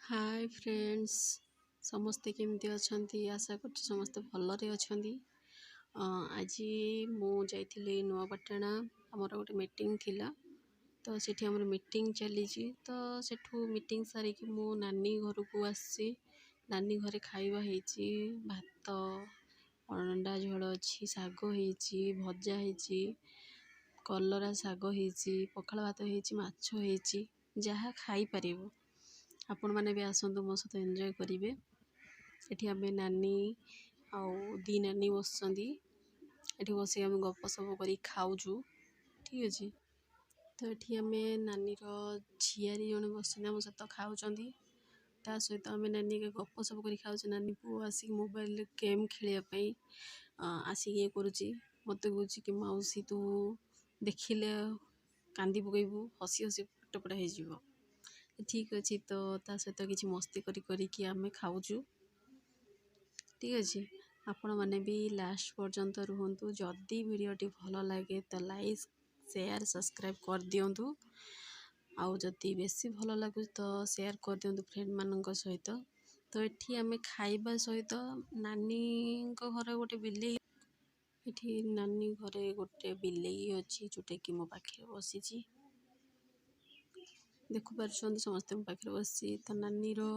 ହାଏ friends, ସମସ୍ତେ କେମିତି ଅଛନ୍ତି? ଆଶା କରୁଛି ସମସ୍ତେ ଭଲରେ ଅଛନ୍ତି। ଆଜି ମୁଁ ଯାଇଥିଲି ନୂଆପାଟଣା, ଆମର ଗୋଟେ ମିଟିଂ ଥିଲା, ତ ସେଠି ଆମର ମିଟିଂ ଚାଲିଛି। ତ ସେଠୁ ମିଟିଂ ସାରିକି ମୁଁ ନାନୀ ଘରକୁ ଆସିଛି। ନାନୀ ଘରେ ଖାଇବା ହେଇଛି, ଭାତ, ଅଣ୍ଡା ଝୋଳ ଅଛି, ଶାଗ ହେଇଛି, ଭଜା ହେଇଛି, କଲରା ଶାଗ ହେଇଛି, ପଖାଳ ଭାତ ହେଇଛି, ମାଛ ହେଇଛି, ଯାହା ଖାଇପାରିବ। ଆପଣମାନେ ବି ଆସନ୍ତୁ, ମୋ ସହିତ ଏନ୍ଜୟ କରିବେ। ଏଠି ଆମେ ନାନୀ ଆଉ ଦୁଇ ନାନୀ ବସିଛନ୍ତି। ଏଠି ବସିକି ଆମେ ଗପ ସପ କରିକି ଖାଉଛୁ। ଠିକ୍ ଅଛି, ତ ଏଠି ଆମେ ନାନୀର ଝିଆରୀ ଜଣେ ବସିଛନ୍ତି, ଆମ ସହିତ ଖାଉଛନ୍ତି। ତା ସହିତ ଆମେ ନାନୀ ଗପ ସପ କରି ଖାଉଛୁ। ନାନୀ ପୁଅ ଆସିକି ମୋବାଇଲରେ ଗେମ୍ ଖେଳିବା ପାଇଁ ଆସିକି ଇଏ କରୁଛି। ମୋତେ କହୁଛି କି ମାଉସୀ, ତୁ ଦେଖିଲେ କାନ୍ଦି ପକାଇବୁ, ହସି ହସି ପେଟ ପଟା ହେଇଯିବ। ଠିକ୍ ଅଛି, ତ ତା ସହିତ କିଛି ମସ୍ତି କରି କରିକି ଆମେ ଖାଉଛୁ। ଠିକ୍ ଅଛି, ଆପଣମାନେ ବି ଲାଷ୍ଟ ପର୍ଯ୍ୟନ୍ତ ରୁହନ୍ତୁ। ଯଦି ଭିଡ଼ିଓଟି ଭଲ ଲାଗେ ତ ଲାଇକ୍, ସେୟାର, ସବସ୍କ୍ରାଇବ୍ କରିଦିଅନ୍ତୁ। ଆଉ ଯଦି ବେଶୀ ଭଲ ଲାଗୁଛି ତ ସେୟାର କରିଦିଅନ୍ତୁ ଫ୍ରେଣ୍ଡମାନଙ୍କ ସହିତ। ତ ଏଠି ଆମେ ଖାଇବା ସହିତ ନାନୀଙ୍କ ଘରେ ଗୋଟେ ବିଲେଇ, ଏଠି ନାନୀ ଘରେ ଗୋଟେ ବିଲେଇ ଅଛି, ଯେଉଁଟାକି ମୋ ପାଖରେ ବସିଛି। ଦେଖିପାରୁଛନ୍ତି ସମସ୍ତେ, ମୋ ପାଖରେ ବସିଛି। ତ ନାନୀର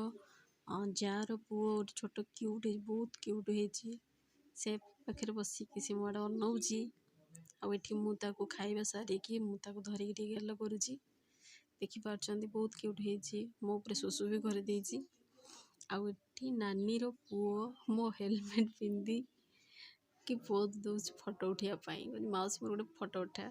ଯାଆର ପୁଅ ଗୋଟେ ଛୋଟ କ୍ୟୁଟ୍, ବହୁତ କ୍ୟୁଟ୍ ହେଇଛି। ସେ ପାଖରେ ବସିକି ସେ ମୋ ଆଡ଼େ ଅନଉଛି। ଆଉ ଏଠି ମୁଁ ତାକୁ ଖାଇବା ସାରିକି ମୁଁ ତାକୁ ଧରିକି ଟିକେ ଗେଲ କରୁଛି। ଦେଖିପାରୁଛନ୍ତି, ବହୁତ କ୍ୟୁଟ୍ ହେଇଛି। ମୋ ଉପରେ ଶୁଶୁ ବି କରିଦେଇଛି। ଆଉ ଏଠି ନାନୀର ପୁଅ ମୋ ହେଲମେଟ୍ ପିନ୍ଧି କି ପୋଜ୍ ଦେଉଛି ଫଟୋ ଉଠାଇବା ପାଇଁ। ମାଉସୀ, ମୋର ଗୋଟେ ଫଟୋ ଉଠା।